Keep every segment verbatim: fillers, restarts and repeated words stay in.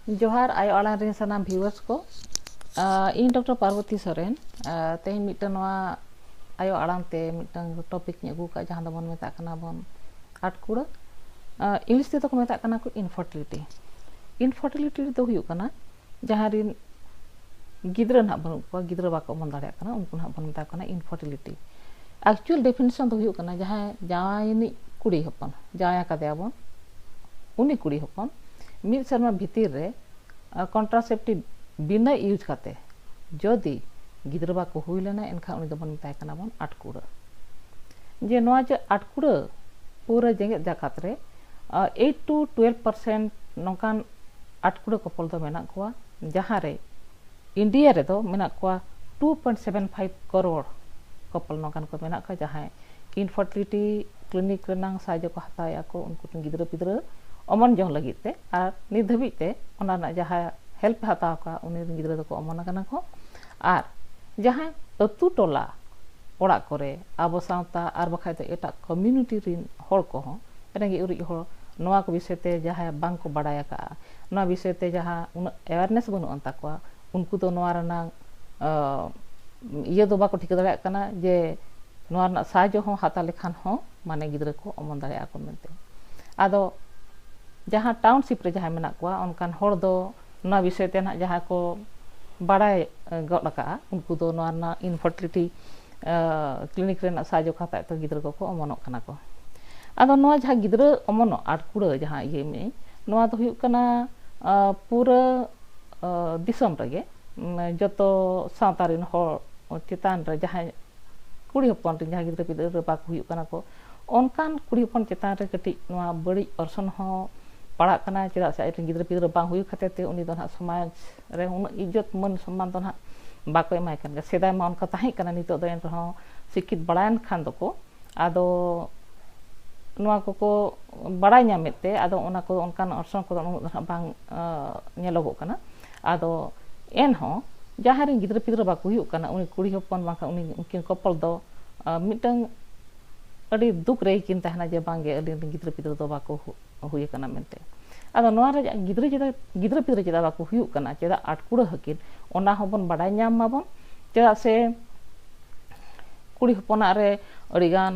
ᱡᱚᱦᱟᱨ ᱟᱭᱳ ᱟᱲᱟᱝ ᱨᱮᱱ ᱥᱟᱱᱟᱢ viewers ᱠᱚ᱾ ᱟᱨ ᱤᱧ ᱰᱚᱠᱴᱚᱨ ᱯᱟᱨᱵᱚᱛᱤ ᱥᱚᱨᱮᱱ᱾ ᱟᱨ ᱛᱮᱦᱮᱧ ᱢᱤᱫᱴᱟᱝ ᱱᱚᱣᱟ ᱟᱭᱳ ᱟᱲᱟᱝ ᱛᱮ ᱢᱤᱫᱴᱟᱝ topic ᱤᱧ ᱟᱹᱜᱩ ᱟᱠᱟᱫ, ᱡᱟᱦᱟᱸ ᱫᱚᱵᱚᱱ ᱢᱮᱛᱟᱜ ᱠᱟᱱᱟ ᱵᱚᱱ ᱟᱴᱠᱩᱲᱟᱹ᱾ ᱟᱨ English ᱛᱮᱫᱚ ᱠᱚ ᱢᱮᱛᱟᱜ ᱠᱟᱱᱟ ᱠᱚ infertility᱾ Infertility ᱫᱚ ᱦᱩᱭᱩᱜ ᱠᱟᱱᱟ ᱡᱟᱦᱟᱸ ᱨᱤᱱ ᱜᱤᱫᱽᱨᱟᱹ ᱱᱟᱦᱟᱜ ᱵᱟᱹᱱᱩᱜ ᱠᱚᱣᱟ, ᱜᱤᱫᱽᱨᱟᱹ ᱵᱟᱠᱚ ᱚᱢᱚᱱ ᱫᱟᱲᱮᱭᱟᱜ ᱠᱟᱱᱟ, ᱩᱱᱠᱩ ᱱᱟᱦᱟᱜ ᱵᱚᱱ ᱢᱮᱛᱟ ᱠᱚ ᱠᱟᱱᱟ infertility᱾ Actual definition ᱫᱚ ᱦᱩᱭᱩᱜ ᱠᱟᱱᱟ ᱡᱟᱦᱟᱸᱭ ᱡᱟᱶᱟᱭᱟᱱᱤᱡ ᱠᱩᱲᱤ ᱦᱚᱯᱚᱱ, ᱡᱟᱶᱟᱭ ᱟᱠᱟᱫᱮᱭᱟ ᱵᱚᱱ, ᱩᱱᱤ ᱠᱩᱲᱤ ᱦᱚᱯᱚᱱ ᱢᱤᱫ ᱥᱮᱨᱢᱟ ᱵᱷᱤᱛᱤᱨ ᱨᱮ contraceptive ᱵᱤᱱᱟᱹ use ᱠᱟᱛᱮ ᱡᱚᱫᱤ ᱜᱤᱫᱽᱨᱟᱹ ᱵᱟᱠᱚ ᱦᱩᱭ ᱞᱮᱱᱟ, ᱮᱱᱠᱷᱟᱱ ᱩᱱᱤ ᱫᱚᱵᱚᱱ ᱢᱮᱛᱟᱭ ᱠᱟᱱᱟ ᱵᱚᱱ ᱟᱴᱠᱩᱲᱟᱹ᱾ ᱡᱮ ᱱᱚᱣᱟ ᱡᱮ ᱟᱴᱠᱩᱲᱟᱹ ᱯᱩᱨᱟᱹ ᱡᱮᱜᱮᱛ ᱡᱟᱠᱟᱛ ᱨᱮ eight to twelve percent ᱱᱚᱝᱠᱟᱱ ᱟᱴᱠᱩᱲᱟᱹ couple ᱫᱚ ᱢᱮᱱᱟᱜ ᱠᱚᱣᱟ, ᱡᱟᱦᱟᱸ ᱨᱮ ᱤᱱᱰᱤᱭᱟ ᱨᱮᱫᱚ ᱢᱮᱱᱟᱜ ᱠᱚᱣᱟ two point seven five crore couple ᱱᱚᱝᱠᱟᱱ ᱠᱚ ᱢᱮᱱᱟᱜ ᱠᱚᱣᱟ, ᱡᱟᱦᱟᱸᱭ infertility clinic ᱨᱮᱱᱟᱝ ᱥᱟᱦᱟᱡᱽᱡᱚ ᱠᱚ ᱦᱟᱛᱟᱣᱮᱫᱼᱟ ᱠᱚ ᱩᱱᱠᱩ ᱨᱮᱱ ᱜᱤᱫᱽᱨᱟᱹ ᱯᱤᱫᱽᱨᱟᱹ ᱚᱢᱚᱱ ᱡᱚᱝ ᱞᱟᱹᱜᱤᱫ ᱛᱮ᱾ ᱟᱨ ᱱᱤᱛ ᱫᱷᱟᱹᱵᱤᱡ ᱛᱮ ᱚᱱᱟ ᱨᱮᱱᱟᱜ ᱡᱟᱦᱟᱸ help ᱮ ᱦᱟᱛᱟᱣ ᱠᱟᱜᱼᱟ, ᱩᱱᱤ ᱨᱮᱱ ᱜᱤᱫᱽᱨᱟᱹ ᱫᱚᱠᱚ ᱚᱢᱚᱱ ᱟᱠᱟᱱᱟ ᱠᱚ᱾ ᱟᱨ ᱡᱟᱦᱟᱸ ᱟᱹᱛᱩ ᱴᱚᱞᱟ ᱚᱲᱟᱜ ᱠᱚᱨᱮ ᱟᱵᱚ ᱥᱟᱶᱛᱟ ᱟᱨ ᱵᱟᱠᱷᱟᱡ ᱫᱚ ᱮᱴᱟᱜ community ᱨᱮᱱ ᱦᱚᱲ ᱠᱚᱦᱚᱸ, ᱨᱮᱸᱜᱮᱡ ᱚᱨᱮᱡ ᱦᱚᱲ, ᱱᱚᱣᱟ ᱠᱚ ᱵᱤᱥᱚᱭ ᱛᱮ ᱡᱟᱦᱟᱸᱭ ᱵᱟᱝ ᱠᱚ ᱵᱟᱲᱟᱭ ᱟᱠᱟᱫᱼᱟ, ᱱᱚᱣᱟ ᱵᱤᱥᱚᱭ ᱛᱮ ᱡᱟᱦᱟᱸ ᱩᱱᱟᱹᱜ awareness ᱵᱟᱹᱱᱩᱜ ᱟᱱ ᱛᱟᱠᱚᱣᱟ, ᱩᱱᱠᱩ ᱫᱚ ᱱᱚᱣᱟ ᱨᱮᱱᱟᱜ, ᱟᱸ, ᱤᱭᱟᱹ ᱫᱚ ᱵᱟᱠᱚ ᱴᱷᱤᱠᱟᱹ ᱫᱟᱲᱮᱭᱟᱜ ᱠᱟᱱᱟ ᱡᱮ ᱱᱚᱣᱟ ᱨᱮᱱᱟᱜ ᱥᱟᱦᱟᱡᱽᱡᱚ ᱦᱚᱸ ᱦᱟᱛᱟᱣ ᱞᱮᱠᱷᱟᱱ ᱦᱚᱸ ᱢᱟᱱᱮ ᱜᱤᱫᱽᱨᱟᱹ ᱠᱚ ᱚᱢᱚᱱ ᱫᱟᱲᱮᱭᱟᱜᱼᱟ ᱠᱚ ᱢᱮᱱᱛᱮ᱾ ᱟᱫᱚ ᱡᱟᱦᱟᱸ township ᱨᱮ ᱡᱟᱦᱟᱸᱭ ᱢᱮᱱᱟᱜ ᱠᱚᱣᱟ, ᱚᱱᱠᱟᱱ ᱦᱚᱲ ᱫᱚ ᱱᱚᱣᱟ ᱵᱤᱥᱚᱭ ᱛᱮ ᱱᱟᱦᱟᱜ ᱡᱟᱦᱟᱸ ᱠᱚ ᱵᱟᱲᱟᱭ, ᱮ, ᱜᱚᱫ ᱟᱠᱟᱫᱼᱟ, ᱩᱱᱠᱩ ᱫᱚ ᱱᱚᱣᱟ ᱨᱮᱱᱟᱜ infertility, ᱮ, clinic ᱨᱮᱱᱟᱜ ᱥᱟᱦᱟᱡᱽᱡᱚ ᱠᱚ ᱦᱟᱛᱟᱣᱮᱫ ᱛᱮ ᱜᱤᱫᱽᱨᱟᱹ ᱠᱚᱠᱚ ᱚᱢᱚᱱᱚᱜ ᱠᱟᱱᱟ ᱠᱚ᱾ ᱟᱫᱚ ᱱᱚᱣᱟ ᱡᱟᱦᱟᱸ ᱜᱤᱫᱽᱨᱟᱹ ᱚᱢᱚᱱᱚᱜ ᱟᱴᱠᱩᱲᱟᱹ ᱡᱟᱦᱟᱸ ᱤᱭᱟᱹ ᱢᱮ, ᱱᱚᱣᱟ ᱫᱚ ᱦᱩᱭᱩᱜ ᱠᱟᱱᱟ, ᱟ, ᱯᱩᱨᱟᱹ, ᱟ, ᱫᱤᱥᱚᱢ ᱨᱮᱜᱮ, ᱩᱢ, ᱡᱚᱛᱚ ᱥᱟᱶᱛᱟ ᱨᱮᱱ ᱦᱚᱲ ᱪᱮᱛᱟᱱ ᱨᱮ ᱡᱟᱦᱟᱸᱭ ᱠᱩᱲᱤ ᱦᱚᱯᱚᱱ ᱨᱮᱱ ᱡᱟᱦᱟᱸ ᱜᱤᱫᱽᱨᱟᱹ ᱯᱤᱫᱽᱨᱟᱹ ᱵᱟᱠᱚ ᱦᱩᱭᱩᱜ ᱠᱟᱱᱟ ᱠᱚ, ᱚᱱᱠᱟᱱ ᱠᱩᱲᱤ ᱦᱚᱯᱚᱱ ᱪᱮᱛᱟᱱ ᱨᱮ ᱠᱟᱹᱴᱤᱡ ᱱᱚᱣᱟ ᱵᱟᱹᱲᱤᱡ ᱚᱨᱥᱚᱝ ᱦᱚᱸ ᱯᱟᱲᱟᱜ ᱠᱟᱱᱟ᱾ ᱪᱮᱫᱟᱜ ᱥᱮ ᱟᱡ ᱨᱮᱱ ᱜᱤᱫᱽᱨᱟᱹ ᱯᱤᱫᱽᱨᱟᱹ ᱵᱟᱝ ᱦᱩᱭᱩᱜ ᱠᱷᱟᱹᱛᱤᱨ ᱛᱮ ᱩᱱᱤ ᱫᱚ ᱱᱟᱦᱟᱜ ᱥᱚᱢᱟᱡᱽ ᱨᱮ ᱩᱱᱟᱹᱜ ᱤᱡᱽᱡᱚᱛ ᱢᱟᱹᱱ ᱥᱚᱱᱢᱟᱱ ᱫᱚ ᱱᱟᱦᱟᱜ ᱵᱟᱠᱚ ᱮᱢᱟᱭ ᱠᱟᱱ ᱜᱮᱭᱟ᱾ ᱥᱮᱫᱟᱭ ᱢᱟ ᱚᱱᱠᱟ ᱛᱟᱦᱮᱸ ᱠᱟᱱᱟ, ᱱᱤᱛᱚᱜ ᱫᱚ ᱮᱱ ᱨᱮᱦᱚᱸ ᱥᱤᱠᱠᱷᱤᱛ ᱵᱟᱲᱟᱭᱮᱱ ᱠᱷᱟᱱ ᱫᱚᱠᱚ, ᱟᱫᱚ ᱱᱚᱣᱟ ᱠᱚᱠᱚ ᱵᱟᱲᱟᱭ ᱧᱟᱢᱮᱫ ᱛᱮ, ᱟᱫᱚ ᱚᱱᱟ ᱠᱚ ᱚᱱᱠᱟᱱ ᱚᱨᱥᱚᱝ ᱠᱚᱫᱚ ᱩᱱᱟᱹᱜ ᱫᱚ ᱱᱟᱦᱟᱜ ᱵᱟᱝ, ᱟᱸ, ᱧᱮᱞᱚᱜᱚᱜ ᱠᱟᱱᱟ᱾ ᱟᱫᱚ ᱮᱱᱦᱚᱸ ᱡᱟᱦᱟᱸᱭ ᱨᱮᱱ ᱜᱤᱫᱽᱨᱟᱹ ᱯᱤᱫᱽᱨᱟᱹ ᱵᱟᱠᱚ ᱦᱩᱭᱩᱜ ᱠᱟᱱᱟ, ᱩᱱᱤ ᱠᱩᱲᱤ ᱦᱚᱯᱚᱱ ᱵᱟᱝᱠᱷᱟᱱ ᱩᱱᱤ, ᱩᱱᱠᱤᱱ couple ᱫᱚ, ᱟᱸ, ᱢᱤᱫᱴᱟᱝ ᱟᱹᱰᱤ ᱫᱩᱠ ᱨᱮᱜᱮ ᱠᱤᱱ ᱛᱟᱦᱮᱱᱟ ᱡᱮ ᱵᱟᱝᱜᱮ ᱟᱹᱞᱤᱧ ᱨᱮᱱ ᱜᱤᱫᱽᱨᱟᱹ ᱯᱤᱫᱽᱨᱟᱹ ᱫᱚ ᱵᱟᱠᱚ ᱦᱩ-, ᱦᱩᱭ ᱟᱠᱟᱱᱟ ᱢᱮᱱᱛᱮ᱾ ᱟᱫᱚ ᱱᱚᱣᱟ ᱨᱮ ᱜᱤᱫᱽᱨᱟᱹ ᱪᱮᱫᱟᱜ, ᱜᱤᱫᱽᱨᱟᱹ ᱯᱤᱫᱽᱨᱟᱹ ᱪᱮᱫᱟᱜ ᱵᱟᱠᱚ ᱦᱩᱭᱩᱜ ᱠᱟᱱᱟ, ᱪᱮᱫᱟᱜ ᱟᱴᱠᱩᱲᱟᱹ ᱟᱹᱠᱤᱱ, ᱚᱱᱟ ᱦᱚᱸᱵᱚᱱ ᱵᱟᱰᱟᱭ ᱧᱟᱢ ᱢᱟᱵᱚᱱ᱾ ᱪᱮᱫᱟᱜ ᱥᱮ ᱠᱩᱲᱤ ᱦᱚᱯᱚᱱᱟᱜ ᱨᱮ ᱟᱹᱰᱤᱜᱟᱱ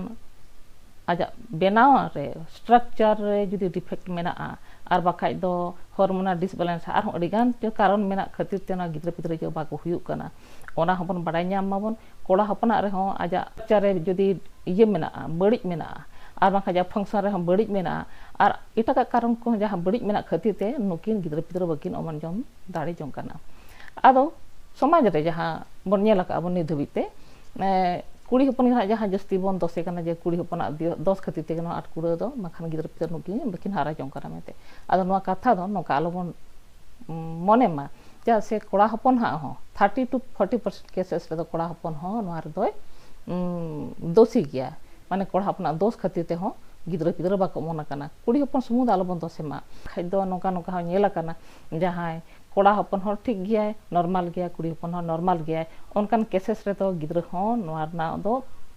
ᱟᱡᱟᱜ ᱵᱮᱱᱟᱣ ᱨᱮ, structure ᱨᱮ ᱡᱩᱫᱤ defect ᱢᱮᱱᱟᱜᱼᱟ, ᱟᱨ ᱵᱟᱠᱷᱟᱡ ᱫᱚ hormonal disbalance, ᱟᱨᱦᱚᱸ ᱟᱹᱰᱤᱜᱟᱱ ᱠᱟᱨᱚᱱ ᱢᱮᱱᱟᱜ ᱠᱷᱟᱹᱛᱤᱨ ᱛᱮ ᱚᱱᱟ ᱜᱤᱫᱽᱨᱟᱹ ᱯᱤᱫᱽᱨᱟᱹ ᱡᱚ ᱵᱟᱠᱚ ᱦᱩᱭᱩᱜ ᱠᱟᱱᱟ, ᱚᱱᱟ ᱦᱚᱸᱵᱚᱱ ᱵᱟᱰᱟᱭ ᱧᱟᱢ ᱢᱟᱵᱚᱱ᱾ ᱠᱚᱲᱟ ᱦᱚᱯᱚᱱᱟᱜ ᱨᱮᱦᱚᱸ ᱟᱡᱟᱜ structure ᱨᱮ ᱡᱩᱫᱤ ᱤᱭᱟᱹ ᱢᱮᱱᱟᱜᱼᱟ, ᱵᱟᱹᱲᱤᱡ ᱢᱮᱱᱟᱜᱼᱟ, ᱟᱨ ᱵᱟᱝᱠᱷᱟᱱ ᱡᱟᱦᱟᱸ function ᱨᱮᱦᱚᱸ ᱵᱟᱹᱲᱤᱡ ᱢᱮᱱᱟᱜᱼᱟ, ᱟᱨ ᱮᱴᱟᱜᱟᱜ ᱠᱟᱨᱚᱱ ᱠᱚᱦᱚᱸ ᱡᱟᱦᱟᱸ ᱵᱟᱹᱲᱤᱡ ᱢᱮᱱᱟᱜ ᱠᱷᱟᱹᱛᱤᱨ ᱛᱮ ᱱᱩᱠᱤᱱ ᱜᱤᱫᱽᱨᱟᱹ ᱯᱤᱫᱽᱨᱟᱹ ᱵᱟᱹᱠᱤᱱ ᱚᱢᱚᱱ ᱡᱚᱝ ᱫᱟᱲᱮ ᱡᱚᱝ ᱠᱟᱱᱟ᱾ ᱟᱫᱚ ᱥᱚᱢᱟᱡᱽ ᱨᱮ ᱡᱟᱦᱟᱸ ᱵᱚᱱ ᱧᱮᱞ ᱟᱠᱟᱫᱼᱟ ᱵᱚᱱ ᱱᱤᱛ ᱫᱷᱟᱹᱵᱤᱡ ᱛᱮ, ᱮ, ᱠᱩᱲᱤ ᱦᱚᱯᱚᱱ ᱜᱮ ᱦᱟᱸᱜ ᱡᱟᱦᱟᱸ ᱡᱟᱹᱥᱛᱤ ᱵᱚᱱ ᱫᱚᱥᱮ ᱠᱟᱱᱟ ᱡᱮ ᱠᱩᱲᱤ ᱦᱚᱯᱚᱱᱟᱜ ᱫᱤᱭᱚ-, ᱫᱚᱥ ᱠᱷᱟᱹᱛᱤᱨ ᱛᱮᱜᱮ ᱱᱚᱣᱟ ᱟᱴᱠᱩᱲᱟᱹ ᱫᱚ, ᱵᱟᱝᱠᱷᱟᱱ ᱜᱤᱫᱽᱨᱟᱹ ᱯᱤᱫᱽᱨᱟᱹ ᱱᱩᱠᱤᱱ ᱵᱟᱹᱠᱤᱱ ᱦᱟᱨᱟ ᱡᱚᱝ ᱠᱟᱱᱟ ᱢᱮᱱᱛᱮ᱾ ᱟᱫᱚ ᱱᱚᱣᱟ ᱠᱟᱛᱷᱟ ᱫᱚ ᱱᱚᱝᱠᱟ ᱟᱞᱚᱵᱚᱱ, ᱩᱢ, ᱢᱚᱱᱮ ᱢᱟ, ᱪᱮᱫᱟᱜ ᱥᱮ ᱠᱚᱲᱟ ᱦᱚᱯᱚᱱ ᱦᱟᱸᱜ ᱦᱚᱸ thirty to forty percent cases ᱨᱮᱫᱚ ᱠᱚᱲᱟ ᱦᱚᱯᱚᱱ ᱦᱚᱸ ᱱᱚᱣᱟ ᱨᱮᱫᱚᱭ, ᱩᱢ, ᱫᱳᱥᱤ ᱜᱮᱭᱟ᱾ ᱢᱟᱱᱮ ᱠᱚᱲᱟ ᱦᱚᱯᱚᱱᱟᱜ ᱫᱳᱥ ᱠᱷᱟᱹᱛᱤᱨ ᱛᱮᱦᱚᱸ ᱜᱤᱫᱽᱨᱟᱹ ᱯᱤᱫᱽᱨᱟᱹ ᱵᱟᱠᱚ ᱚᱢᱚᱱ ᱟᱠᱟᱱᱟ᱾ ᱠᱩᱲᱤ ᱦᱚᱯᱚᱱ ᱥᱩᱢᱩᱝ ᱫᱚ ᱟᱞᱚᱵᱚᱱ ᱫᱳᱥᱮ ᱢᱟ, ᱵᱟᱠᱷᱟᱡ ᱫᱚ ᱱᱚᱝᱠᱟ ᱱᱚᱝᱠᱟ ᱦᱚᱸ ᱧᱮᱞ ᱟᱠᱟᱱᱟ, ᱡᱟᱦᱟᱸᱭ ᱠᱚᱲᱟ ᱦᱚᱯᱚᱱ ᱦᱚᱸ ᱴᱷᱤᱠ ᱜᱮᱭᱟᱭ, ᱱᱚᱨᱢᱟᱞ ᱜᱮᱭᱟᱭ, ᱠᱩᱲᱤ ᱦᱚᱯᱚᱱ ᱦᱚᱸ ᱱᱚᱨᱢᱟᱞ ᱜᱮᱭᱟᱭ, ᱚᱱᱠᱟᱱ ᱠᱮᱥᱮᱥ ᱨᱮᱫᱚ ᱜᱤᱫᱽᱨᱟᱹ ᱦᱚᱸ ᱱᱚᱣᱟ ᱨᱮᱱᱟᱜ ᱫᱚ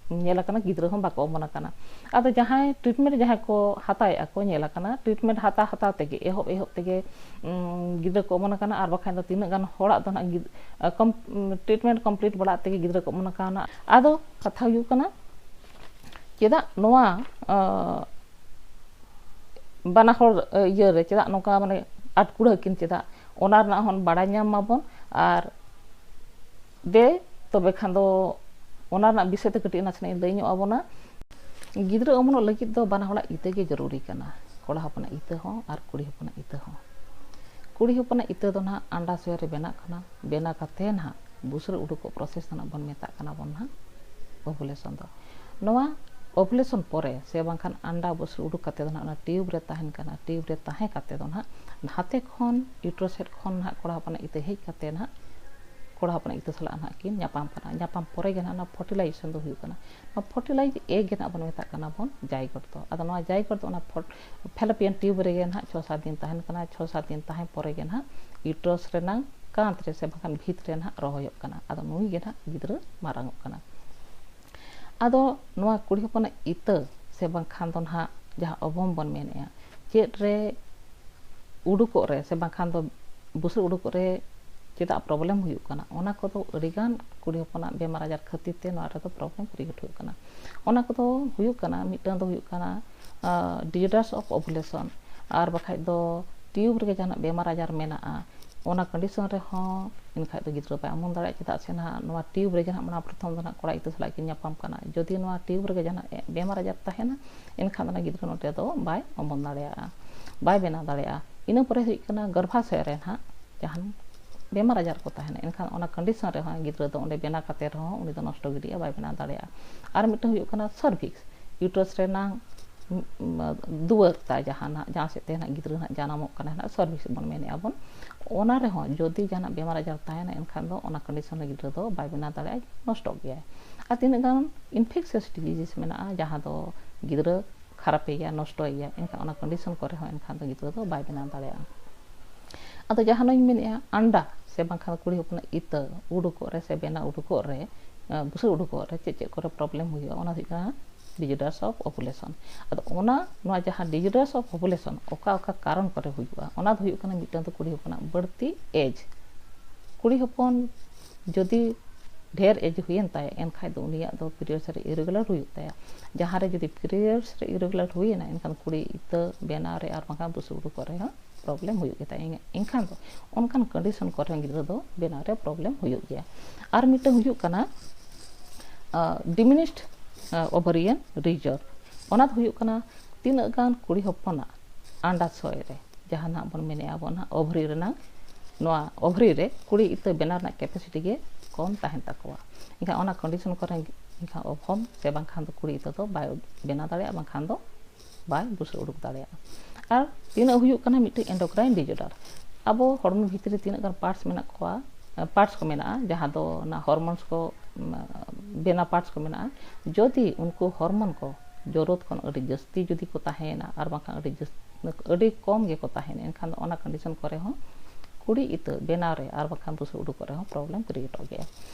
ᱧᱮᱞ ᱟᱠᱟᱱᱟ, ᱜᱤᱫᱽᱨᱟᱹ ᱦᱚᱸ ᱵᱟᱠᱚ ᱚᱢᱚᱱ ᱟᱠᱟᱱᱟ᱾ ᱟᱫᱚ ᱡᱟᱦᱟᱸᱭ ᱴᱨᱤᱴᱢᱮᱱᱴ ᱡᱟᱦᱟᱸᱭ ᱠᱚ ᱦᱟᱛᱟᱣᱮᱫᱼᱟ ᱠᱚ, ᱧᱮᱞ ᱟᱠᱟᱱᱟ ᱴᱨᱤᱴᱢᱮᱱᱴ ᱦᱟᱛᱟᱣ ᱦᱟᱛᱟᱣ ᱛᱮᱜᱮ, ᱮᱦᱚᱵ ᱮᱦᱚᱵ ᱛᱮᱜᱮ, ᱩᱢ, ᱜᱤᱫᱽᱨᱟᱹ ᱠᱚ ᱚᱢᱚᱱ ᱟᱠᱟᱱᱟ, ᱟᱨ ᱵᱟᱠᱷᱟᱱ ᱫᱚ ᱛᱤᱱᱟᱹᱜ ᱜᱟᱱ ᱦᱚᱲᱟᱜ ᱫᱚ ᱱᱟᱦᱟᱜ ᱜᱤᱫ-, ᱟ, ᱠᱚᱢ-, ᱩᱢ, ᱴᱨᱤᱴᱢᱮᱱᱴ ᱠᱚᱢᱯᱞᱤᱴ ᱵᱟᱲᱟᱜ ᱛᱮᱜᱮ ᱜᱤᱫᱽᱨᱟᱹ ᱠᱚ ᱚᱢᱚᱱ ᱟᱠᱟᱱᱟ᱾ ᱟᱫᱚ ᱠᱟᱛᱷᱟ ᱦᱩᱭᱩᱜ ᱠᱟᱱᱟ, ᱪᱮᱫᱟᱜ ᱱᱚᱣᱟ, ᱟ, ᱵᱟᱱᱟ ᱦᱚᱲ, ᱟ, ᱤᱭᱟᱹ ᱨᱮ ᱪᱮᱫᱟᱜ ᱱᱚᱝᱠᱟ, ᱢᱟᱱᱮ, ᱟᱴᱠᱩᱲᱟᱹ ᱟᱹᱠᱤᱱ ᱪᱮᱫᱟᱜ, ᱚᱱᱟ ᱨᱮᱱᱟᱜ ᱦᱚᱸ ᱵᱟᱲᱟᱭ ᱧᱟᱢ ᱢᱟᱵᱚᱱ᱾ ᱟᱨ ᱫᱮ, ᱛᱚᱵᱮ ᱠᱷᱟᱱ ᱫᱚ ᱚᱱᱟ ᱨᱮᱱᱟᱜ ᱵᱤᱥᱚᱭ ᱛᱮ ᱠᱟᱹᱴᱤᱡ ᱱᱟᱥᱮᱱᱟᱜ ᱤᱧ ᱞᱟᱹᱭ ᱧᱚᱜ ᱟᱵᱚᱱᱟ᱾ ᱜᱤᱫᱽᱨᱟᱹ ᱚᱢᱚᱱᱚᱜ ᱞᱟᱹᱜᱤᱫ ᱫᱚ ᱵᱟᱱᱟ ᱦᱚᱲᱟᱜ ᱤᱛᱟᱹ ᱜᱮ ᱡᱚᱨᱩᱨᱤ ᱠᱟᱱᱟ, ᱠᱚᱲᱟ ᱦᱚᱯᱚᱱᱟᱜ ᱤᱛᱟᱹ ᱦᱚᱸ ᱟᱨ ᱠᱩᱲᱤ ᱦᱚᱯᱚᱱᱟᱜ ᱤᱛᱟᱹ ᱦᱚᱸ᱾ ᱠᱩᱲᱤ ᱦᱚᱯᱚᱱᱟᱜ ᱤᱛᱟᱹ ᱫᱚ ᱱᱟᱦᱟᱜ ᱟᱱᱰᱟᱥᱚᱭ ᱨᱮ ᱵᱮᱱᱟᱜ ᱠᱟᱱᱟ, ᱵᱮᱱᱟᱣ ᱠᱟᱛᱮ ᱱᱟᱦᱟᱜ ᱵᱩᱥᱟᱹᱲ ᱩᱰᱩᱠᱚᱜ ᱯᱨᱚᱥᱮᱥ ᱫᱚ ᱱᱟᱦᱟᱜ ᱵᱚᱱ ᱢᱮᱛᱟᱜ ᱠᱟᱱᱟ ᱵᱚᱱ ᱱᱟᱦᱟᱜ ᱳᱵᱷᱩᱞᱮᱥᱚᱱ ᱫᱚ᱾ ᱱᱚᱣᱟ ᱳᱵᱷᱩᱞᱮᱥᱚᱱ ᱯᱚᱨᱮ ᱥᱮ ᱵᱟᱝᱠᱷᱟᱱ ᱟᱱᱰᱟ ᱵᱩᱥᱟᱹᱲ ᱩᱰᱩᱠ ᱠᱟᱛᱮ ᱫᱚ ᱱᱟᱦᱟᱜ ᱚᱱᱟ ᱴᱤᱭᱩᱵᱽ ᱨᱮ ᱛᱟᱦᱮᱱ ᱠᱟᱱᱟ᱾ ᱴᱤᱭᱩᱵᱽ ᱨᱮ ᱛᱟᱦᱮᱸ ᱠᱟᱛᱮ ᱫᱚ ᱱᱟᱦᱟᱜ ᱱᱟᱛᱮ ᱠᱷᱚᱱ ᱤᱭᱩᱴᱨᱚᱥ ᱥᱮᱫ ᱠᱷᱚᱱ ᱱᱟᱦᱟᱜ ᱠᱚᱲᱟ ᱦᱚᱯᱚᱱᱟᱜ ᱤᱛᱟᱹ ᱦᱮᱡ ᱠᱟᱛᱮ ᱱᱟᱦᱟᱜ ᱠᱚᱲᱟ ᱦᱚᱯᱚᱱᱟᱜ ᱤᱛᱟᱹ ᱥᱟᱞᱟᱜ ᱱᱟᱦᱟᱜ ᱠᱤᱱ ᱧᱟᱯᱟᱢ ᱠᱟᱱᱟ᱾ ᱧᱟᱯᱟᱢ ᱯᱚᱨᱮ ᱜᱮ ᱱᱟᱦᱟᱜ ᱚᱱᱟ ᱯᱷᱟᱨᱴᱤᱞᱟᱭᱡᱮᱥᱚᱱ ᱫᱚ ᱦᱩᱭᱩᱜ ᱠᱟᱱᱟ᱾ ᱱᱚᱣᱟ ᱯᱷᱟᱨᱴᱤᱞᱟᱭᱤᱡᱽ ᱮᱜᱽ ᱜᱮ ᱱᱟᱦᱟᱜ ᱵᱚᱱ ᱢᱮᱛᱟᱜ ᱠᱟᱱᱟ ᱵᱚᱱ ᱡᱟᱭᱜᱚᱴ ᱫᱚ᱾ ᱟᱫᱚ ᱱᱚᱣᱟ ᱡᱟᱭᱜᱚᱴ ᱫᱚ ᱚᱱᱟ ᱯᱷᱚᱞ-, ᱯᱷᱮᱞᱳᱯᱤᱭᱟᱱ ᱴᱤᱭᱩᱵᱽ ᱨᱮᱜᱮ ᱱᱟᱦᱟᱜ ᱪᱷᱚ ᱥᱟᱛ ᱫᱤᱱ ᱛᱟᱦᱮᱱ ᱠᱟᱱᱟ᱾ ᱪᱷᱚ ᱥᱟᱛ ᱫᱤᱱ ᱛᱟᱦᱮᱸ ᱯᱚᱨᱮ ᱜᱮ ᱱᱟᱦᱟᱜ ᱤᱭᱩᱴᱨᱚᱥ ᱨᱮᱱᱟᱝ ᱠᱟᱸᱛ ᱨᱮ ᱥᱮ ᱵᱟᱝᱠᱷᱟᱱ ᱵᱷᱤᱛ ᱨᱮ ᱱᱟᱦᱟᱜ ᱨᱚᱦᱚᱭᱚᱜ ᱠᱟᱱᱟ᱾ ᱟᱫᱚ ᱱᱩᱭ ᱜᱮ ᱱᱟᱦᱟᱜ ᱜᱤᱫᱽᱨᱟᱹ ᱢᱟᱨᱟᱝᱚᱜ ᱠᱟᱱᱟ᱾ ᱟᱫᱚ ᱱᱚᱣᱟ ᱠᱩᱲᱤ ᱦᱚᱯᱚᱱᱟᱜ ᱤᱛᱟᱹ ᱥᱮ ᱵᱟᱝᱠᱷᱟᱱ ᱫᱚ ᱱᱟᱦᱟᱜ ᱡᱟᱦᱟᱸ ᱚᱵᱚᱢ ᱵᱚᱱ ᱢᱮᱱᱮᱜᱼᱟ, ᱪᱮᱫ ᱨᱮ ᱩᱰᱩᱠᱚᱜ ᱨᱮ ᱥᱮ ᱵᱟᱝᱠᱷᱟᱱ ᱫᱚ ᱵᱩᱥᱟᱹᱜ ᱩᱰᱩᱠᱚᱜ ᱨᱮ ᱪᱮᱫᱟᱜ ᱯᱨᱚᱵᱞᱮᱢ ᱦᱩᱭᱩᱜ ᱠᱟᱱᱟ, ᱚᱱᱟ ᱠᱚᱫᱚ ᱟᱹᱰᱤᱜᱟᱱ ᱠᱩᱲᱤ ᱦᱚᱯᱚᱱᱟᱜ ᱵᱮᱢᱟᱨ ᱟᱡᱟᱨ ᱠᱷᱟᱹᱛᱤᱨ ᱛᱮ ᱱᱚᱣᱟ ᱨᱮᱫᱚ ᱯᱨᱚᱵᱞᱮᱢ ᱠᱨᱤᱭᱮᱴ ᱦᱩᱭᱩᱜ ᱠᱟᱱᱟ᱾ ᱚᱱᱟ ᱠᱚᱫᱚ ᱦᱩᱭᱩᱜ ᱠᱟᱱᱟ, ᱢᱤᱫᱴᱟᱝ ᱫᱚ ᱦᱩᱭᱩᱜ ᱠᱟᱱᱟ ᱰᱤᱡᱚᱨᱰᱟᱨᱥ ᱚᱯᱷ ᱳᱵᱷᱩᱞᱮᱥᱚᱱ, ᱟᱨ ᱵᱟᱠᱷᱟᱡ ᱫᱚ ᱴᱤᱭᱩᱵᱽ ᱨᱮᱜᱮ ᱡᱟᱦᱟᱱᱟᱜ ᱵᱮᱢᱟᱨ ᱟᱡᱟᱨ ᱢᱮᱱᱟᱜᱼᱟ, ᱚᱱᱟ ᱠᱚᱱᱰᱤᱥᱚᱱ ᱨᱮᱦᱚᱸ ᱮᱱᱠᱷᱟᱡ ᱫᱚ ᱜᱤᱫᱽᱨᱟᱹ ᱵᱟᱭ ᱚᱢᱚᱱ ᱫᱟᱲᱮᱭᱟᱜᱼᱟ᱾ ᱪᱮᱫᱟᱜ ᱥᱮ ᱱᱟᱦᱟᱜ ᱱᱚᱣᱟ ᱴᱤᱭᱩᱵᱽ ᱨᱮᱜᱮ ᱱᱟᱦᱟᱜ ᱢᱟᱲᱟᱝ ᱯᱨᱚᱛᱷᱚᱢ ᱫᱚ ᱱᱟᱦᱟᱜ ᱠᱚᱲᱟ ᱤᱛᱟᱹ ᱥᱟᱞᱟᱜ ᱠᱤᱱ ᱧᱟᱯᱟᱢ ᱠᱟᱱᱟ᱾ ᱡᱩᱫᱤ ᱱᱚᱣᱟ ᱴᱤᱭᱩᱵᱽ ᱨᱮᱜᱮ ᱡᱟᱦᱟᱱᱟᱜ ᱵᱮᱢᱟᱨ ᱟᱡᱟᱨ ᱛᱟᱦᱮᱱᱟ, ᱮᱱᱠᱷᱟᱱ ᱫᱚ ᱚᱱᱟ ᱜᱤᱫᱽᱨᱟᱹ ᱱᱚᱰᱮ ᱫᱚ ᱵᱟᱭ ᱚᱢᱚᱱ ᱫᱟᱲᱮᱭᱟᱜᱼᱟ, ᱵᱟᱭ ᱵᱮᱱᱟᱣ ᱫᱟᱲᱮᱭᱟᱜᱼᱟ᱾ ᱤᱱᱟᱹ ᱯᱚᱨᱮ ᱦᱩᱭᱩᱜ ᱠᱟᱱᱟ ᱜᱚᱨᱵᱷᱟᱥᱚᱭ ᱨᱮ ᱱᱟᱦᱟᱜ ᱡᱟᱦᱟᱱ ᱵᱮᱢᱟᱨ ᱟᱡᱟᱨ ᱠᱚ ᱛᱟᱦᱮᱱᱟ, ᱮᱱᱠᱷᱟᱱ ᱚᱱᱟ ᱠᱚᱱᱰᱤᱥᱚᱱ ᱨᱮᱦᱚᱸ ᱜᱤᱫᱽᱨᱟᱹ ᱫᱚ ᱚᱸᱰᱮ ᱵᱮᱱᱟᱣ ᱠᱟᱛᱮ ᱨᱮᱦᱚᱸ ᱩᱱᱤ ᱫᱚ ᱱᱚᱥᱴᱚ ᱜᱤᱰᱤᱜᱼᱟ, ᱵᱟᱭ ᱵᱮᱱᱟᱣ ᱫᱟᱲᱮᱭᱟᱜᱼᱟ᱾ ᱟᱨ ᱢᱤᱫᱴᱟᱝ ᱦᱩᱭᱩᱜ ᱠᱟᱱᱟ ᱥᱟᱨᱵᱷᱤᱠᱥ, ᱤᱭᱩᱴᱨᱟᱥ ᱨᱮᱱᱟᱝ ᱩᱢ, ᱩᱢ, ᱫᱩᱣᱟᱹᱨ ᱛᱟᱭ ᱡᱟᱦᱟᱸ ᱱᱟᱜ, ᱡᱟᱦᱟᱸ ᱥᱮᱫ ᱛᱮ ᱱᱟᱜ ᱜᱤᱫᱽᱨᱟᱹ ᱱᱟᱜ ᱡᱟᱱᱟᱢᱚᱜ ᱠᱟᱱᱟ ᱱᱟᱜ, ᱥᱟᱨᱵᱷᱤᱠᱥ ᱵᱚᱱ ᱢᱮᱱᱮᱫᱼᱟ ᱵᱚᱱ, ᱚᱱᱟ ᱨᱮᱦᱚᱸ ᱡᱩᱫᱤ ᱡᱟᱦᱟᱱᱟᱜ ᱵᱮᱢᱟᱨ ᱟᱡᱟᱨ ᱛᱟᱦᱮᱱᱟ, ᱮᱱᱠᱷᱟᱱ ᱫᱚ ᱚᱱᱟ ᱠᱚᱱᱰᱤᱥᱚᱱ ᱨᱮ ᱜᱤᱫᱽᱨᱟᱹ ᱫᱚ ᱵᱟᱭ ᱵᱮᱱᱟᱣ ᱫᱟᱲᱮᱭᱟᱜᱼᱟ, ᱱᱚᱥᱴᱚᱜ ᱜᱮᱭᱟᱭ᱾ ᱟᱨ ᱛᱤᱱᱟᱹᱜ ᱜᱟᱱ ᱤᱱᱯᱷᱮᱠᱥᱤᱭᱟᱥ ᱰᱤᱡᱤᱡᱮᱥ ᱢᱮᱱᱟᱜᱼᱟ, ᱡᱟᱦᱟᱸ ᱫᱚ ᱜᱤᱫᱽᱨᱟᱹ ᱠᱷᱟᱨᱟᱯᱮᱭᱟ, ᱱᱚᱥᱴᱚᱭᱮᱭᱟ, ᱮᱱᱠᱷᱟᱱ ᱚᱱᱟ ᱠᱚᱱᱰᱤᱥᱚᱱ ᱠᱚᱨᱮ ᱦᱚᱸ ᱮᱱᱠᱷᱟᱱ ᱫᱚ ᱜᱤᱫᱽᱨᱟᱹ ᱫᱚ ᱵᱟᱭ ᱵᱮᱱᱟᱣ ᱫᱟᱲᱮᱭᱟᱜᱼᱟ᱾ ᱟᱫᱚ ᱡᱟᱦᱟᱸ ᱱᱚᱧ ᱢᱮᱱᱮᱫᱼᱟ, ᱟᱱᱰᱟ ᱥᱮ ᱵᱟᱝᱠᱷᱟᱱ ᱠᱩᱲᱤ ᱦᱚᱯᱚᱱᱟᱜ ᱤᱛᱟᱹ ᱩᱰᱩᱠᱚᱜ ᱨᱮ ᱥᱮ ᱵᱮᱱᱟᱣ ᱩᱰᱩᱠᱚᱜ ᱨᱮ, ᱟᱸ, ᱵᱩᱥᱟᱹᱜ ᱩᱰᱩᱠᱚᱜ ᱨᱮ ᱪᱮᱫ ᱪᱮᱫ ᱠᱚᱨᱮ ᱯᱨᱚᱵᱞᱮᱢ ᱦᱩᱭᱩᱜᱼᱟ, ᱚᱱᱟ ᱫᱚ ᱦᱩᱭᱩᱜ ᱠᱟᱱᱟ ᱰᱤᱡᱚᱨᱰᱟᱨᱥ ᱚᱯᱷ ᱳᱵᱷᱩᱞᱮᱥᱚᱱ᱾ ᱟᱫᱚ ᱚᱱᱟ, ᱱᱚᱣᱟ ᱡᱟᱦᱟᱸ ᱰᱤᱡᱚᱨᱰᱟᱨᱥ ᱚᱯᱷ ᱳᱵᱷᱩᱞᱮᱥᱚᱱ ᱚᱠᱟ ᱚᱠᱟ ᱠᱟᱨᱚᱱ ᱠᱚᱨᱮ ᱦᱩᱭᱩᱜᱼᱟ, ᱚᱱᱟ ᱫᱚ ᱦᱩᱭᱩᱜ ᱠᱟᱱᱟ ᱢᱤᱫᱴᱟᱝ ᱫᱚ ᱠᱩᱲᱤ ᱦᱚᱯᱚᱱᱟᱜ ᱵᱟᱹᱲᱛᱤ ᱮᱡᱽ᱾ ᱠᱩᱲᱤ ᱦᱚᱯᱚᱱ ᱡᱩᱫᱤ ᱰᱷᱮᱨ ᱮᱡᱽ ᱦᱩᱭᱮᱱ ᱛᱟᱭᱟ, ᱮᱱᱠᱷᱟᱡ ᱫᱚ ᱩᱱᱤᱭᱟᱜ ᱫᱚ ᱯᱤᱨᱤᱭᱚᱰᱥ ᱨᱮ ᱤᱨᱮᱜᱩᱞᱟᱨ ᱦᱩᱭᱩᱜ ᱛᱟᱭᱟ᱾ ᱡᱟᱦᱟᱸ ᱨᱮ ᱡᱩᱫᱤ ᱯᱤᱨᱤᱭᱚᱰᱥ ᱨᱮ ᱤᱨᱮᱜᱩᱞᱟᱨ ᱦᱩᱭᱮᱱᱟ, ᱮᱱᱠᱷᱟᱱ ᱠᱩᱲᱤ ᱤᱛᱟᱹ ᱵᱮᱱᱟᱣ ᱨᱮ ᱟᱨ ᱵᱟᱝᱠᱷᱟᱱ ᱵᱩᱥᱩᱵ ᱩᱰᱩᱠᱚᱜ ᱨᱮᱦᱚᱸ ᱯᱨᱚᱵᱞᱮᱢ ᱦᱩᱭᱩᱜ ᱜᱮᱛᱟᱭᱟ᱾ ᱮᱱ-, ᱮᱱᱠᱷᱟᱱ ᱫᱚ ᱚᱱᱠᱟᱱ ᱠᱚᱱᱰᱤᱥᱚᱱ ᱠᱚᱨᱮ ᱦᱚᱸ ᱜᱤᱫᱽᱨᱟᱹ ᱫᱚ ᱵᱮᱱᱟᱣ ᱨᱮ ᱯᱨᱚᱵᱞᱮᱢ ᱦᱩᱭᱩᱜ ᱜᱮᱭᱟ᱾ ᱟᱨ ᱢᱤᱫᱴᱟᱝ ᱦᱩᱭᱩᱜ ᱠᱟᱱᱟ, ᱟᱸ, ᱰᱤᱢᱤᱱᱤᱥᱰ, ᱟᱸ, ᱳᱵᱷᱟᱨᱤᱭᱟᱱ ᱨᱤᱡᱟᱨᱵᱷ᱾ ᱚᱱᱟ ᱫᱚ ᱦᱩᱭᱩᱜ ᱠᱟᱱᱟ ᱛᱤᱱᱟᱹᱜ ᱜᱟᱱ ᱠᱩᱲᱤ ᱦᱚᱯᱚᱱᱟᱜ ᱟᱱᱰᱟᱥᱚᱭ ᱨᱮ, ᱡᱟᱦᱟᱸ ᱱᱟᱦᱟᱜ ᱵᱚᱱ ᱢᱮᱱᱮᱫᱼᱟ ᱵᱚᱱ ᱱᱟᱦᱟᱜ ᱳᱵᱷᱟᱨᱤ ᱨᱮᱱᱟᱜ, ᱱᱚᱣᱟ ᱳᱵᱷᱟᱨᱤ ᱨᱮ ᱠᱩᱲᱤ ᱤᱛᱟᱹ ᱵᱮᱱᱟᱣ ᱨᱮᱱᱟᱜ ᱠᱮᱯᱮᱥᱤᱴᱤ ᱜᱮ ᱠᱚᱢ ᱛᱟᱦᱮᱱ ᱛᱟᱠᱚᱣᱟ᱾ ᱮᱱᱠᱷᱟᱱ ᱚᱱᱟ ᱠᱚᱱᱰᱤᱥᱚᱱ ᱠᱚᱨᱮ ᱮᱱᱠᱷᱟᱱ ᱚᱵᱷᱚᱢ ᱥᱮ ᱵᱟᱝᱠᱷᱟᱱ ᱫᱚ ᱠᱩᱲᱤ ᱤᱛᱟᱹ ᱫᱚ ᱵᱟᱭ ᱵᱮᱱᱟᱣ ᱫᱟᱲᱮᱭᱟᱜᱼᱟ, ᱵᱟᱝᱠᱷᱟᱱ ᱫᱚ ᱵᱟᱭ ᱵᱩᱥᱟᱹᱜ ᱩᱰᱩᱠ ᱫᱟᱲᱮᱭᱟᱜᱼᱟ᱾ ᱟᱨ ᱛᱤᱱᱟᱹᱜ ᱦᱩᱭᱩᱜ ᱠᱟᱱᱟ ᱢᱤᱫᱴᱮᱡ endocrine disorder, ᱟᱵᱚ ᱦᱚᱲᱢᱚ ᱵᱷᱤᱛᱨᱤ ᱨᱮ ᱛᱤᱱᱟᱹᱜ ᱜᱟᱱ ᱯᱟᱨᱴᱥ ᱢᱮᱱᱟᱜ ᱠᱚᱣᱟ, ᱯᱟᱨᱴᱥ ᱠᱚ ᱢᱮᱱᱟᱜᱼᱟ, ᱡᱟᱦᱟᱸ ᱫᱚ ᱚᱱᱟ ᱦᱚᱨᱢᱳᱱᱥ ᱠᱚ, ᱩᱢ, ᱵᱮᱱᱟᱣ ᱯᱟᱨᱴᱥ ᱠᱚ ᱢᱮᱱᱟᱜᱼᱟ, ᱡᱩᱫᱤ ᱩᱱᱠᱩ ᱦᱚᱨᱢᱳᱱ ᱠᱚ ᱡᱚᱨᱩᱨᱟᱛ ᱠᱷᱚᱱ ᱟᱹᱰᱤ ᱡᱟᱹᱥᱛᱤ ᱡᱩᱫᱤ ᱠᱚ ᱛᱟᱦᱮᱸᱭᱮᱱᱟ ᱟᱨ ᱵᱟᱝᱠᱷᱟᱱ ᱟᱹᱰᱤ ᱡᱟᱹᱥ-, ᱟᱹᱰᱤ ᱠᱚᱢ ᱜᱮᱠᱚ ᱛᱟᱦᱮᱱᱟ, ᱮᱱᱠᱷᱟᱱ ᱫᱚ ᱚᱱᱟ ᱠᱚᱱᱰᱤᱥᱚᱱ ᱠᱚᱨᱮ ᱦᱚᱸ ᱠᱩᱲᱤ ᱤᱛᱟᱹ ᱵᱮᱱᱟᱣ ᱨᱮ ᱟᱨ ᱵᱟᱝᱠᱷᱟᱱ ᱵᱩᱥᱟᱹᱜ ᱩᱰᱩᱠᱚᱜ ᱨᱮᱦᱚᱸ ᱯᱨᱚᱵᱞᱮᱢ ᱠᱨᱤᱭᱮᱴᱚᱜ ᱜᱮᱭᱟ᱾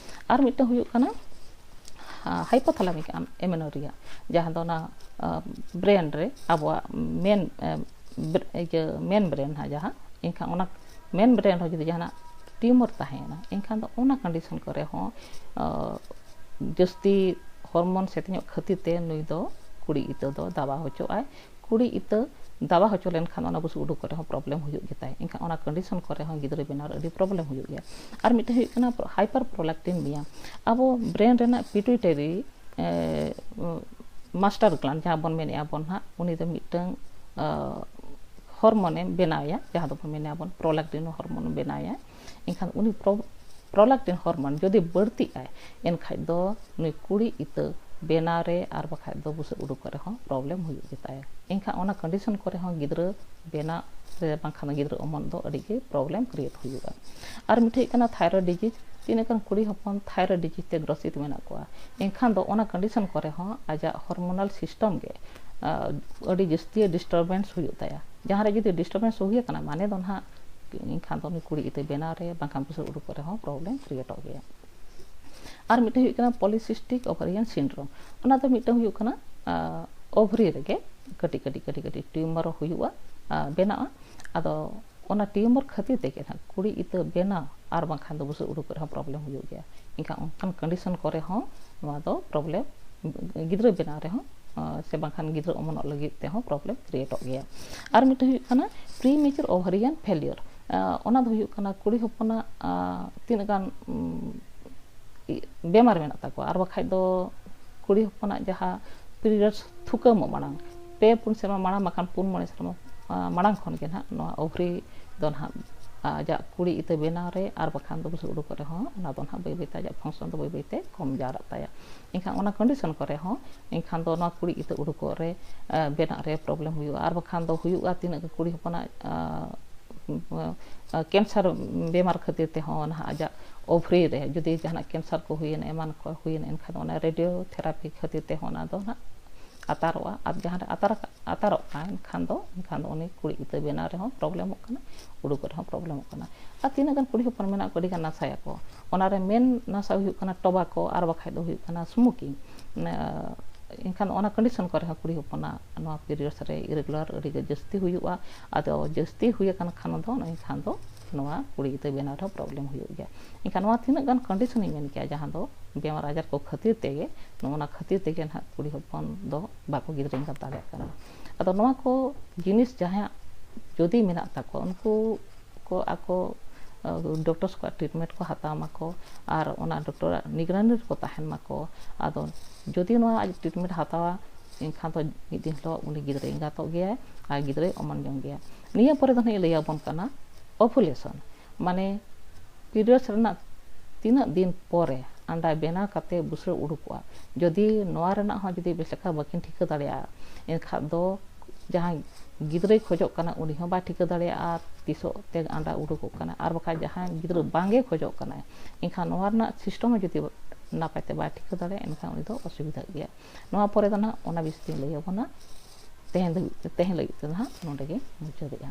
ᱟᱨ ᱢᱤᱫᱴᱟᱝ ᱦᱩᱭᱩᱜ ᱠᱟᱱᱟ, ᱟ, hypothalamic am-, amenorrhea, ᱡᱟᱦᱟᱸ ᱫᱚ ᱚᱱᱟ, ᱟ, ᱵᱨᱮᱱ ᱨᱮ ᱟᱵᱚᱣᱟᱜ ᱢᱮᱱ, ᱮ, ᱤᱭᱟᱹ ᱢᱮᱱ ᱵᱨᱮᱱ ᱦᱟᱸᱜ ᱡᱟᱦᱟᱸ, ᱮᱱᱠᱷᱟᱱ ᱚᱱᱟ ᱢᱮᱱ ᱵᱨᱮᱱ ᱨᱮᱦᱚᱸ ᱡᱩᱫᱤ ᱡᱟᱦᱟᱱᱟᱜ ᱴᱤᱭᱩᱢᱟᱨ ᱛᱟᱦᱮᱸᱭᱮᱱᱟ, ᱮᱱᱠᱷᱟᱱ ᱫᱚ ᱚᱱᱟ ᱠᱚᱱᱰᱤᱥᱚᱱ ᱠᱚᱨᱮ ᱦᱚᱸ ᱡᱟᱹᱥᱛᱤ ᱦᱚᱨᱢᱳᱱ ᱥᱮᱛᱮᱧᱚᱜ ᱠᱷᱟᱹᱛᱤᱨ ᱛᱮ ᱱᱩᱭ ᱫᱚ ᱠᱩᱲᱤ ᱤᱛᱟᱹ ᱫᱚ ᱫᱟᱵᱟ ᱦᱚᱪᱚᱜ ᱟᱭ᱾ ᱠᱩᱲᱤ ᱤᱛᱟᱹ ᱫᱟᱵᱟ ᱦᱚᱪᱚ ᱞᱮᱱᱠᱷᱟᱱ ᱚᱱᱟ ᱵᱩᱥᱩᱵ ᱩᱰᱩᱠ ᱠᱚᱨᱮ ᱦᱚᱸ ᱯᱨᱚᱵᱞᱮᱢ ᱦᱩᱭᱩᱜ ᱜᱮᱛᱟᱭ᱾ ᱮᱱᱠᱷᱟᱱ ᱚᱱᱟ ᱠᱚᱱᱰᱤᱥᱚᱱ ᱠᱚᱨᱮ ᱦᱚᱸ ᱜᱤᱫᱽᱨᱟᱹ ᱵᱮᱱᱟᱣ ᱨᱮ ᱟᱹᱰᱤ ᱯᱨᱚᱵᱞᱮᱢ ᱦᱩᱭᱩᱜ ᱜᱮᱭᱟ᱾ ᱟᱨ ᱢᱤᱫᱴᱮᱱ ᱦᱩᱭᱩᱜ ᱠᱟᱱᱟ ᱦᱟᱭᱯᱟᱨ ᱯᱨᱚᱞᱟᱠᱴᱤᱱ ᱢᱤᱭᱟ᱾ ᱟᱵᱚ ᱵᱨᱮᱱ ᱨᱮᱱᱟᱜ ᱯᱤᱴᱩᱭᱴᱟᱨᱤ ᱢᱟᱥᱴᱟᱨ ᱜᱞᱟᱱᱰ ᱡᱟᱦᱟᱸ ᱵᱚᱱ ᱢᱮᱱᱮᱫᱼᱟ ᱵᱚᱱ ᱦᱟᱸᱜ, ᱩᱱᱤ ᱫᱚ ᱢᱤᱫᱴᱟᱝ ᱦᱚᱨᱢᱳᱱᱮ ᱵᱮᱱᱟᱣᱮᱭᱟ, ᱡᱟᱦᱟᱸ ᱫᱚᱵᱚᱱ ᱢᱮᱱᱮᱫᱼᱟ ᱵᱚᱱ ᱯᱨᱚᱞᱟᱠᱴᱤᱱ ᱦᱚᱨᱢᱳᱱ ᱵᱮᱱᱟᱣᱮᱭᱟ᱾ ᱮᱱᱠᱷᱟᱱ ᱩᱱᱤ ᱯᱨᱚᱞᱟᱠᱴᱤᱱ ᱦᱚᱨᱢᱳᱱ ᱡᱩᱫᱤ ᱵᱟᱹᱲᱛᱤᱜ ᱟᱭ, ᱮᱱᱠᱷᱟᱡ ᱫᱚ ᱱᱩᱭ ᱠᱩᱲᱤ ᱤᱛᱟᱹ ᱵᱮᱱᱟᱣ ᱨᱮ ᱟᱨ ᱵᱟᱠᱷᱟᱡ ᱫᱚ ᱵᱩᱥᱟᱹᱜ ᱩᱰᱩᱠ ᱠᱚᱨᱮ ᱦᱚᱸ ᱯᱨᱚᱵᱞᱮᱢ ᱦᱩᱭᱩᱜ ᱜᱮᱛᱟᱭᱟ᱾ ᱮᱱᱠᱷᱟᱱ ᱚᱱᱟ ᱠᱚᱱᱰᱤᱥᱚᱱ ᱠᱚᱨᱮ ᱦᱚᱸ ᱜᱤᱫᱽᱨᱟᱹ ᱵᱮᱱᱟᱣ ᱨᱮ ᱵᱟᱝᱠᱷᱟᱱ ᱫᱚ ᱜᱤᱫᱽᱨᱟᱹ ᱚᱢᱚᱱ ᱫᱚ ᱟᱹᱰᱤ ᱜᱮ ᱯᱨᱚᱵᱞᱮᱢ ᱠᱨᱤᱭᱮᱴ ᱦᱩᱭᱩᱜᱼᱟ᱾ ᱟᱨ ᱢᱤᱫᱴᱮᱡ ᱦᱩᱭᱩᱜ ᱠᱟᱱᱟ ᱛᱷᱟᱭᱨᱚᱭᱮᱰ ᱰᱤᱡᱤᱡᱽ᱾ ᱛᱤᱱᱟᱹᱜ ᱜᱟᱱ ᱠᱩᱲᱤ ᱦᱚᱯᱚᱱ ᱛᱷᱟᱭᱨᱚᱭᱮᱰ ᱰᱤᱡᱤᱡᱽ ᱛᱮ ᱜᱨᱚᱥᱤᱛ ᱢᱮᱱᱟᱜ ᱠᱚᱣᱟ, ᱮᱱᱠᱷᱟᱱ ᱫᱚ ᱚᱱᱟ ᱠᱚᱱᱰᱤᱥᱚᱱ ᱠᱚᱨᱮ ᱦᱚᱸ ᱟᱡᱟᱜ ᱦᱚᱨᱢᱳᱱᱟᱞ ᱥᱤᱥᱴᱮᱢ ᱜᱮ ᱟᱹᱰᱤ ᱡᱟᱹᱥᱛᱤ ᱰᱤᱥᱴᱟᱨᱵᱮᱱᱥ ᱦᱩᱭᱩᱜ ᱛᱟᱭᱟ᱾ ᱡᱟᱦᱟᱸ ᱨᱮ ᱡᱩᱫᱤ ᱰᱤᱥᱴᱟᱨᱵᱮᱱᱥ ᱦᱩᱭ ᱟᱠᱟᱱᱟ, ᱢᱟᱱᱮ ᱫᱚ ᱱᱟᱦᱟᱜ ᱮᱱᱠᱷᱟᱱ ᱫᱚ ᱩᱱᱤ ᱠᱩᱲᱤ ᱤᱛᱟᱹ ᱵᱮᱱᱟᱣ ᱨᱮ ᱵᱟᱝᱠᱷᱟᱱ ᱵᱩᱥᱟᱹᱜ ᱩᱰᱩᱠ ᱠᱚᱨᱮ ᱦᱚᱸ ᱯᱨᱚᱵᱞᱮᱢ ᱠᱨᱤᱭᱮᱴᱚᱜ ᱜᱮᱭᱟ᱾ ᱟᱨ ᱢᱤᱫᱴᱮᱱ ᱦᱩᱭᱩᱜ ᱠᱟᱱᱟ ᱯᱚᱞᱤᱥᱤᱥᱴᱤᱠ ᱳᱵᱷᱟᱨᱤᱭᱟᱱ ᱥᱤᱱᱰᱨᱳᱢ᱾ ᱚᱱᱟ ᱫᱚ ᱢᱤᱫᱴᱟᱝ ᱦᱩᱭᱩᱜ ᱠᱟᱱᱟ ᱳᱵᱷᱟᱨᱤ ᱨᱮᱜᱮ ᱠᱟᱹᱴᱤᱡ ᱠᱟᱹᱴᱤᱡ ᱠᱟᱹᱴᱤᱡ ᱠᱟᱹᱴᱤᱡ ᱴᱤᱭᱩᱢᱟᱨ ᱦᱩᱭᱩᱜᱼᱟ, ᱵᱮᱱᱟᱜᱼᱟ᱾ ᱟᱫᱚ ᱚᱱᱟ ᱴᱤᱭᱩᱢᱟᱨ ᱠᱷᱟᱹᱛᱤᱨ ᱛᱮᱜᱮ ᱱᱟᱦᱟᱜ ᱠᱩᱲᱤ ᱤᱛᱟᱹ ᱵᱮᱱᱟᱣ ᱟᱨ ᱵᱟᱝᱠᱷᱟᱱ ᱫᱚ ᱵᱩᱥᱟᱹᱜ ᱩᱰᱩᱠ ᱨᱮᱦᱚᱸ ᱯᱨᱚᱵᱞᱮᱢ ᱦᱩᱭᱩᱜ ᱜᱮᱭᱟ᱾ ᱮᱱᱠᱷᱟᱱ ᱚᱱᱠᱟᱱ ᱠᱚᱱᱰᱤᱥᱚᱱ ᱠᱚᱨᱮ ᱦᱚᱸ ᱱᱚᱣᱟ ᱫᱚ ᱯᱨᱚᱵᱞᱮᱢ, ᱜᱤᱫᱽᱨᱟᱹ ᱵᱮᱱᱟᱣ ᱨᱮᱦᱚᱸ ᱥᱮ ᱵᱟᱝᱠᱷᱟᱱ ᱜᱤᱫᱽᱨᱟᱹ ᱚᱢᱚᱱᱚᱜ ᱞᱟᱹᱜᱤᱫ ᱛᱮᱦᱚᱸ ᱯᱨᱚᱵᱞᱮᱢ ᱠᱨᱤᱭᱮᱴᱚᱜ ᱜᱮᱭᱟ᱾ ᱟᱨ ᱢᱤᱫᱴᱮᱱ ᱦᱩᱭᱩᱜ ᱠᱟᱱᱟ ᱯᱨᱤᱢᱮᱪᱩᱨ ᱳᱵᱷᱟᱨᱤᱭᱟᱱ ᱯᱷᱮᱞᱤᱭᱚᱨ᱾ ᱚᱱᱟ ᱫᱚ ᱦᱩᱭᱩᱜ ᱠᱟᱱᱟ ᱠᱩᱲᱤ ᱦᱚᱯᱚᱱᱟᱜ ᱛᱤᱱᱟᱹᱜ ᱜᱟᱱ ᱵᱮᱢᱟᱨ ᱢᱮᱱᱟᱜ ᱛᱟᱠᱚᱣᱟ, ᱟᱨ ᱵᱟᱠᱷᱟᱡ ᱫᱚ ᱠᱩᱲᱤ ᱦᱚᱯᱚᱱᱟᱜ ᱡᱟᱦᱟᱸ ᱯᱤᱨᱤᱭᱚᱰᱥ ᱛᱷᱩᱠᱟᱹᱢᱚᱜ ᱢᱟᱲᱟᱝ, ᱯᱮ ᱯᱩᱱ ᱥᱮᱨᱢᱟ ᱢᱟᱲᱟᱝ ᱵᱟᱠᱷᱟᱱ ᱯᱩᱱ ᱢᱚᱬᱮ ᱥᱮᱨᱢᱟ ᱢᱟᱲᱟᱝ ᱠᱷᱚᱱ ᱜᱮ ᱱᱟᱦᱟᱜ ᱱᱚᱣᱟ ᱳᱵᱷᱟᱨᱤ ᱫᱚ ᱱᱟᱦᱟᱜ ᱟᱡᱟᱜ ᱠᱩᱲᱤ ᱤᱛᱟᱹ ᱵᱮᱱᱟᱣ ᱨᱮ ᱟᱨ ᱵᱟᱠᱷᱟᱱ ᱫᱚ ᱵᱩᱥᱩᱵ ᱩᱰᱩᱠ ᱠᱚᱨᱮ ᱦᱚᱸ ᱚᱱᱟ ᱫᱚ ᱱᱟᱦᱟᱜ ᱵᱟᱹᱭ ᱵᱟᱹᱭᱛᱮ ᱟᱡᱟᱜ ᱯᱷᱟᱝᱥᱚᱱ ᱫᱚ ᱵᱟᱹᱭ ᱵᱟᱹᱭᱛᱮ ᱠᱚᱢ ᱡᱟᱣᱨᱟᱜ ᱛᱟᱭᱟ᱾ ᱮᱱᱠᱷᱟᱱ ᱚᱱᱟ ᱠᱚᱱᱰᱤᱥᱚᱱ ᱠᱚᱨᱮ ᱦᱚᱸ ᱮᱱᱠᱷᱟᱱ ᱫᱚ ᱱᱚᱣᱟ ᱠᱩᱲᱤ ᱤᱛᱟᱹ ᱩᱰᱩᱠᱚᱜ ᱨᱮ ᱵᱮᱱᱟᱜ ᱨᱮ ᱯᱨᱚᱵᱞᱮᱢ ᱦᱩᱭᱩᱜᱼᱟ᱾ ᱟᱨ ᱵᱟᱠᱷᱟᱱ ᱫᱚ ᱦᱩᱭᱩᱜᱼᱟ ᱛᱤᱱᱟᱹᱜ ᱠᱩᱲᱤ ᱦᱚᱯᱚᱱᱟᱜ ᱠᱮᱱᱥᱟᱨ ᱵᱮᱢᱟᱨ ᱠᱷᱟᱹᱛᱤᱨ ᱛᱮᱦᱚᱸ ᱱᱟᱦᱟᱜ ᱟᱡᱟᱜ ᱳᱵᱷᱟᱨᱤ ᱨᱮ ᱡᱩᱫᱤ ᱡᱟᱦᱟᱱᱟᱜ ᱠᱮᱱᱥᱟᱨ ᱠᱚ ᱦᱩᱭᱮᱱᱟ, ᱮᱢᱟᱱ ᱠᱚ ᱦᱩᱭᱮᱱᱟ, ᱮᱱᱠᱷᱟᱱ ᱚᱱᱟ ᱨᱮᱰᱤᱭᱳ ᱛᱷᱮᱨᱟᱯᱤ ᱠᱷᱟᱹᱛᱤᱨ ᱛᱮᱦᱚᱸ ᱚᱱᱟ ᱫᱚ ᱱᱟᱦᱟᱜ ᱟᱛᱟᱨᱚᱜᱼᱟ᱾ ᱟᱨ ᱡᱟᱦᱟᱸ ᱨᱮ ᱟᱛᱟᱨ ᱟᱠᱟ-, ᱟᱛᱟᱨᱚᱜ ᱠᱟᱱ ᱠᱷᱟᱱ ᱫᱚ ᱮᱱᱠᱷᱟᱱ ᱫᱚ ᱩᱱᱤ ᱠᱩᱲᱤ ᱤᱛᱟᱹ ᱵᱮᱱᱟᱣ ᱨᱮᱦᱚᱸ ᱯᱨᱚᱵᱞᱮᱢᱚᱜ ᱠᱟᱱᱟ, ᱩᱰᱩᱠ ᱨᱮᱦᱚᱸ ᱯᱨᱚᱵᱞᱮᱢᱚᱜ ᱠᱟᱱᱟ᱾ ᱟᱨ ᱛᱤᱱᱟᱹᱜ ᱜᱟᱱ ᱠᱩᱲᱤ ᱦᱚᱯᱚᱱ ᱢᱮᱱᱟᱜ ᱠᱚᱣᱟ ᱟᱹᱰᱤ ᱜᱟᱱ ᱱᱟᱥᱟᱭᱟᱠᱚ, ᱚᱱᱟ ᱨᱮ ᱢᱮᱱ ᱱᱟᱥᱟ ᱦᱩᱭᱩᱜ ᱠᱟᱱᱟ ᱴᱚᱵᱟᱠᱳ ᱟᱨ ᱵᱟᱠᱷᱟᱡ ᱫᱚ ᱦᱩᱭᱩᱜ ᱠᱟᱱᱟ ᱥᱢᱳᱠᱤᱝ᱾ ᱮᱱᱠᱷᱟᱱ ᱚᱱᱟ ᱠᱚᱱᱰᱤᱥᱚᱱ ᱠᱚᱨᱮ ᱦᱚᱸ ᱠᱩᱲᱤ ᱦᱚᱯᱚᱱᱟᱜ ᱱᱚᱣᱟ ᱯᱤᱨᱤᱭᱚᱰᱥ ᱨᱮ ᱤᱨᱮᱜᱩᱞᱟᱨ ᱟᱹᱰᱤ ᱜᱮ ᱡᱟᱹᱥᱛᱤ ᱦᱩᱭᱩᱜᱼᱟ᱾ ᱟᱫᱚ ᱡᱟᱹᱥᱛᱤ ᱦᱩᱭ ᱟᱠᱟᱱ ᱠᱷᱟᱱ ᱫᱚ ᱮᱱᱠᱷᱟᱱ ᱫᱚ ᱱᱚᱣᱟ ᱠᱩᱲᱤ ᱜᱤᱫᱽᱨᱟᱹ ᱵᱮᱱᱟᱣ ᱨᱮᱦᱚᱸ ᱯᱨᱚᱵᱞᱮᱢ ᱦᱩᱭᱩᱜ ᱜᱮᱭᱟ᱾ ᱮᱱᱠᱷᱟᱱ ᱱᱚᱣᱟ ᱛᱤᱱᱟᱹᱜ ᱜᱟᱱ ᱠᱚᱱᱰᱤᱥᱚᱱᱤᱧ ᱢᱮᱱ ᱠᱮᱭᱟ, ᱡᱟᱦᱟᱸ ᱫᱚ ᱵᱤᱢᱟᱨ ᱟᱡᱟᱨ ᱠᱚ ᱠᱷᱟᱹᱛᱤᱨ ᱛᱮᱜᱮ, ᱱᱚᱜᱼᱚ ᱱᱟ ᱠᱷᱟᱹᱛᱤᱨ ᱛᱮᱜᱮ ᱱᱟᱦᱟᱜ ᱠᱩᱲᱤ ᱦᱚᱯᱚᱱ ᱫᱚ ᱵᱟᱠᱚ ᱜᱤᱫᱽᱨᱟᱹ ᱮᱸᱜᱟᱛ ᱫᱟᱲᱮᱭᱟᱜ ᱠᱟᱱᱟ᱾ ᱟᱫᱚ ᱱᱚᱣᱟ ᱠᱚ ᱡᱤᱱᱤᱥ ᱡᱟᱦᱟᱸᱭᱟᱜ ᱡᱩᱫᱤ ᱢᱮᱱᱟᱜ ᱛᱟᱠᱚᱣᱟ, ᱩᱱᱠᱩ ᱠᱚ ᱟᱠᱚ ᱰᱚᱠᱴᱚᱨᱥ ᱠᱚᱣᱟᱜ ᱴᱨᱤᱴᱢᱮᱱᱴ ᱠᱚ ᱦᱟᱛᱟᱣ ᱢᱟᱠᱚ ᱟᱨ ᱚᱱᱟ ᱰᱚᱠᱴᱚᱨᱟᱜ ᱱᱤᱜᱽᱨᱟᱱᱤ ᱨᱮᱠᱚ ᱛᱟᱦᱮᱱ ᱢᱟᱠᱚ᱾ ᱟᱫᱚ ᱡᱩᱫᱤ ᱱᱚᱣᱟ ᱟᱡ ᱴᱨᱤᱴᱢᱮᱱᱴ ᱦᱟᱛᱟᱣᱟ, ᱮᱱᱠᱷᱟᱱ ᱫᱚ ᱢᱤᱫ ᱫᱤᱱ ᱦᱤᱞᱳᱜ ᱩᱱᱤ ᱜᱤᱫᱽᱨᱟᱹ ᱮᱸᱜᱟᱛᱚᱜ ᱜᱮᱭᱟᱭ ᱟᱨ ᱜᱤᱫᱽᱨᱟᱹᱭ ᱚᱢᱚᱱ ᱡᱚᱝ ᱜᱮᱭᱟ᱾ ᱱᱤᱭᱟᱹ ᱯᱚᱨᱮ ᱫᱚ ᱱᱟᱦᱟᱜ ᱞᱟᱹᱭᱟᱵᱚᱱ ᱠᱟᱱᱟ ᱳᱵᱷᱩᱞᱮᱥᱚᱱ, ᱢᱟᱱᱮ ᱯᱤᱨᱤᱭᱚᱰᱥ ᱨᱮᱱᱟᱜ ᱛᱤᱱᱟᱹᱜ ᱫᱤᱱ ᱯᱚᱨᱮ ᱟᱱᱰᱟ ᱵᱮᱱᱟᱣ ᱠᱟᱛᱮ ᱵᱩᱥᱟᱹᱲ ᱩᱰᱩᱠᱚᱜᱼᱟ᱾ ᱡᱩᱫᱤ ᱱᱚᱣᱟ ᱨᱮᱱᱟᱜ ᱦᱚᱸ ᱡᱩᱫᱤ ᱵᱮᱥ ᱞᱮᱠᱟ ᱵᱟᱹᱠᱤᱱ ᱴᱷᱤᱠᱟᱹ ᱫᱟᱲᱮᱭᱟᱜᱼᱟ, ᱮᱱᱠᱷᱟᱱ ᱫᱚ ᱡᱟᱦᱟᱸᱭ ᱜᱤᱫᱽᱨᱟᱹᱭ ᱠᱷᱚᱡᱚᱜ ᱠᱟᱱᱟ, ᱩᱱᱤ ᱦᱚᱸ ᱵᱟᱭ ᱴᱷᱤᱠᱟᱹ ᱫᱟᱲᱮᱭᱟᱜᱼᱟ ᱛᱤᱥᱚᱜ ᱛᱮ ᱟᱱᱰᱟ ᱩᱰᱩᱠᱚᱜ ᱠᱟᱱᱟ᱾ ᱟᱨ ᱵᱟᱠᱷᱟᱡ ᱡᱟᱦᱟᱸᱭ ᱜᱤᱫᱽᱨᱟᱹ ᱵᱟᱝᱜᱮ ᱠᱷᱚᱡᱚᱜ ᱠᱟᱱᱟᱭ, ᱮᱱᱠᱷᱟᱱ ᱱᱚᱣᱟ ᱨᱮᱱᱟᱜ ᱥᱤᱥᱴᱮᱢ ᱦᱚᱸ ᱡᱩᱫᱤ ᱱᱟᱯᱟᱭ ᱛᱮ ᱵᱟᱭ ᱴᱷᱤᱠᱟᱹ ᱫᱟᱲᱮᱭᱟᱜᱼᱟ, ᱮᱱᱠᱷᱟᱱ ᱩᱱᱤ ᱫᱚ ᱚᱥᱩᱵᱤᱫᱷᱟᱜ ᱜᱮᱭᱟ᱾ ᱱᱚᱣᱟ ᱯᱚᱨᱮ ᱫᱚ ᱱᱟᱦᱟᱜ ᱚᱱᱟ ᱵᱤᱥᱚᱭ ᱛᱮᱧ ᱞᱟᱹᱭ ᱟᱵᱚᱱᱟ᱾ ᱛᱮᱦᱮᱧ ᱫᱷᱟᱹᱵᱤᱡ ᱛᱮ, ᱛᱮᱦᱮᱧ ᱞᱟᱹᱜᱤᱫ ᱛᱮᱫᱚ ᱱᱟᱦᱟᱜ ᱱᱚᱰᱮ ᱜᱮᱧ ᱢᱩᱪᱟᱹᱫᱮᱜᱼᱟ᱾